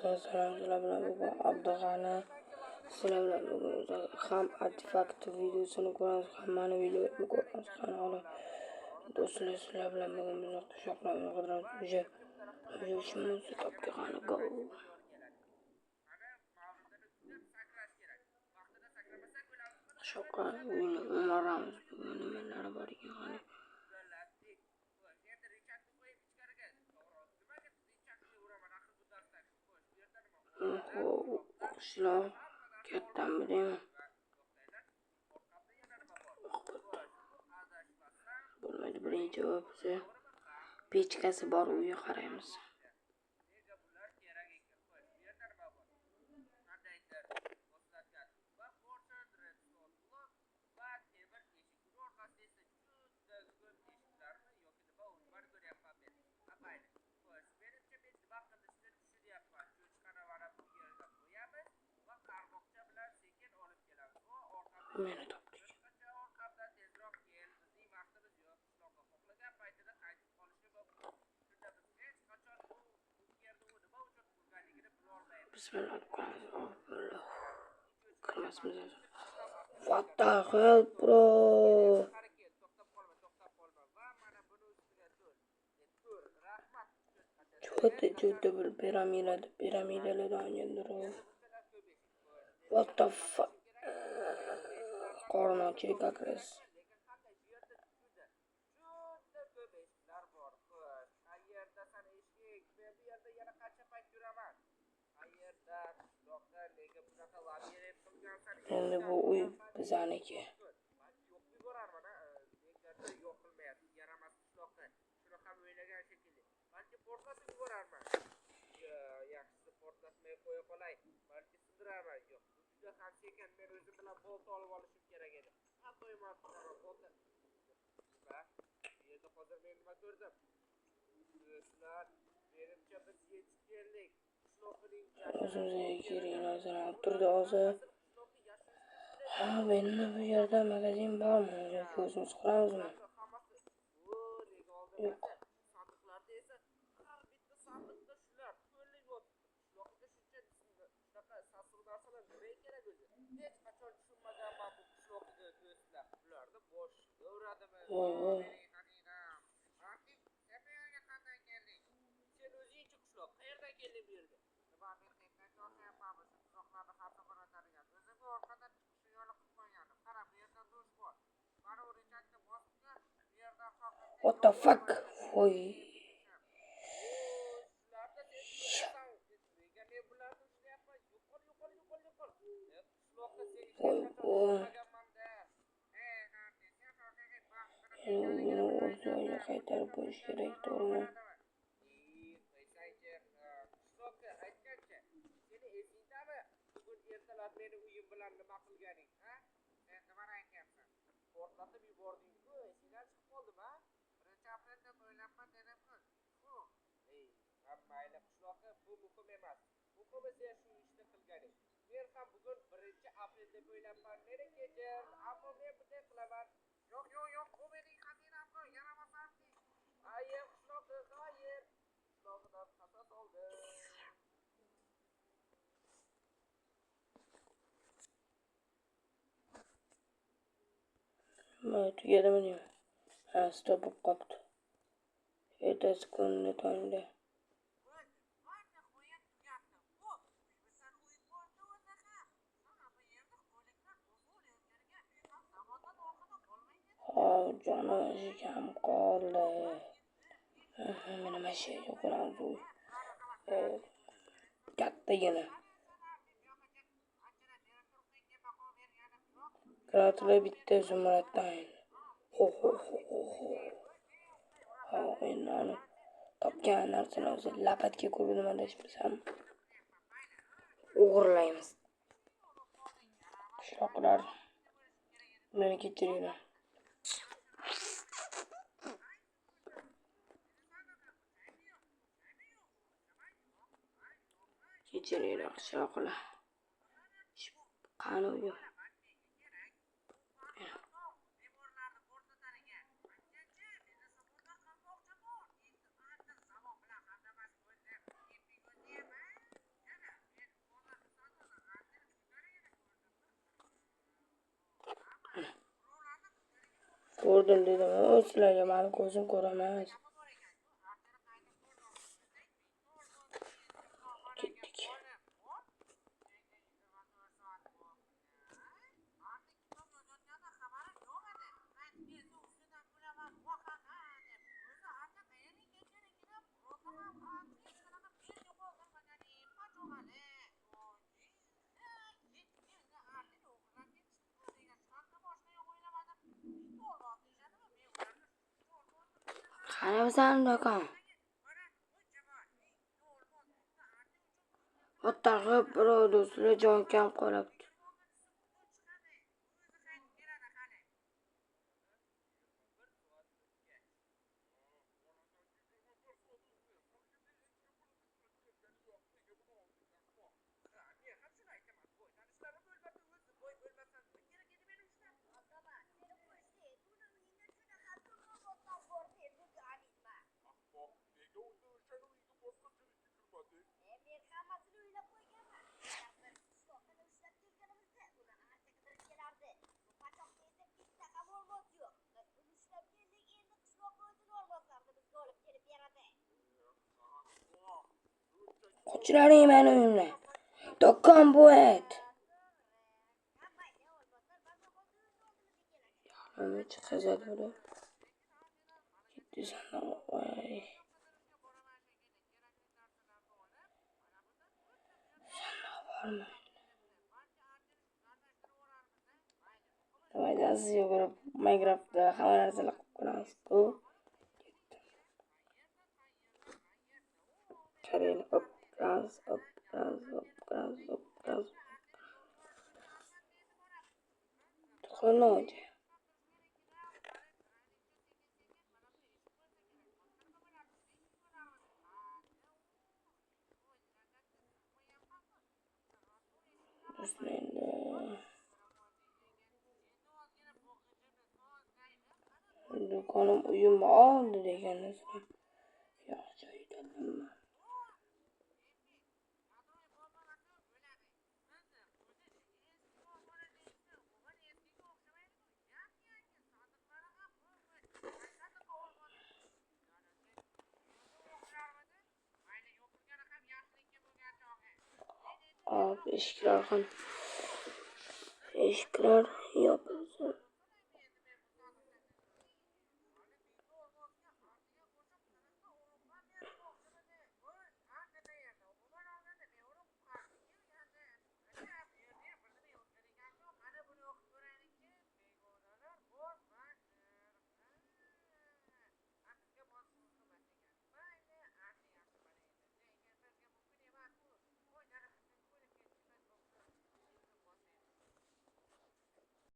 Salom, sizlar bilan bugun Abdug'ani. Sizlar bilan bugun ham artefakt videosini ko'ramiz, ham mani videoimni ko'ramiz. Qani ola do'stlar, sizlar bilan bugun biz qishloqlarni qidiramiz. O'sha shuni topdik, qani go. Qishloqqa uyini o'maramiz. Bugun nimalar bor ekan, qani. Qishloq kattami deyman. Bo'lmaydi, birinchi biza pechkasi bor uyga qaraymiz. Meni topdik. Bismillah qo'yamiz. Kirmasmiz. What the hell, bro? Juda bir piramidalardan olgandir. What the fuck? Qorni ochlik как раз. Endi bu uy bizaniki. O'zimizga kerak narsani olib turdi hozir. Ha, endi bu yerda magazin bormi yoki o'zimiz quramizmi? Yo'q. Voy voy. What the fuck? Voy. Voy voy. Endi buni o'z joyiga qaytarib qo'yish kerak, to'g'rimi? Tugadimi deyman. Ha, stop bo'lib qolibdi. Ertasi kunni tongda. Hop, jonim kam qoldi. Mana mana shu yerga quramiz uy. Kattagina. Kiratlar bitta zumraddan. Ho ho ho ho ho. Ha, endi ani topgan narsani o'zi lapatga ko'rib adashmasam o'g'irlaymiz. Qishloqlar, meni kechiringlar. Kechiringlar qishloqlar. Qani uyim? Ko'rdim dedim. O sizlarga mani ko'zim ko'ramas. Ketdik. Qani do'kon? What the heck, bro, do'stlar, jon kam qolibdi. Qo'chlaring mani uyimdan. Do'kon bu et. Yarim chiqazadi buni. Ketdi sandiq. Voy. Sandiq bormi? Давайте yugurib Minecraftda hamma narsani qilib ko'ramiz. Bu ketdi. Qarang, hop, kiramiz, hop, kiramiz, hop, kiramiz, hop, kiramiz. Tuxunodi. Do'stlar, endi do'konim uyim oldida ekan do'stlar. Yo'q, joyi tanlaman. Hop, eshiklar ham. Eshiklar yopilsin.